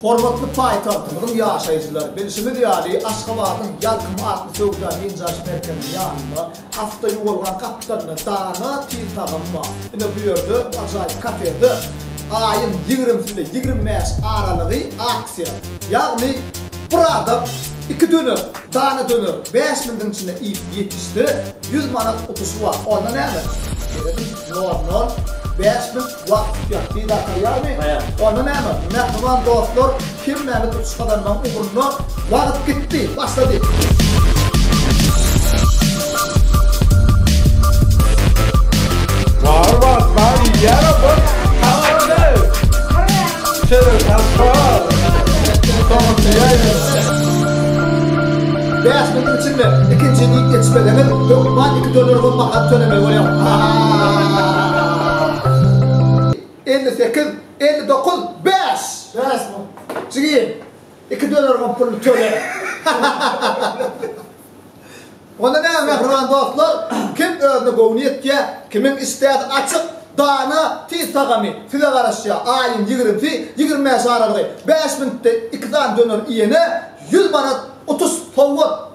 Hormatly paýtagtymyzyň ýaşaýjylary, bilşimiz ýaly, Aşgabadyň Ýalkym atly söwda dynç alyş merkeziniň ýanynda awtoýuwalgaň gapdalynda dana tiz tagam bar. Ine bu ýerde, bu ajaýyp kafede aýyň ýigrimsinde 25 aralygy aksiýa. Ýagny bir adam iki döner, dana döner bäş mindiň içinde iýip ýetişse, 100 manat utuşy bar. Onda näme? Serediň, nol nol, bäş min Wagt tutýar, tiz artarýarmy? Onda näme, mähriban dostlar, hemmämiz utuş gazanmagyň ugrunda wagt gitdi, başlady. Bar wagt bar iýýär o bir. Bäş minutiň içinde ikinjini iýip ýetişmeseňiz, hökman iki döner gom baha tölemeli bolýar. 58, 59, bäş! Bäş bu. Jigim, iki döner gom puluny töle. Onda näme mähriban dostlar, kim özüne göwni ýetýär, kimiň işdäsi açyk, dana, tiz tagamy size garaşýar. Aýyň ýigrimsi, 25 aralygy, bäş minutda iki sany döner iýene 100 manat utuş sowgat.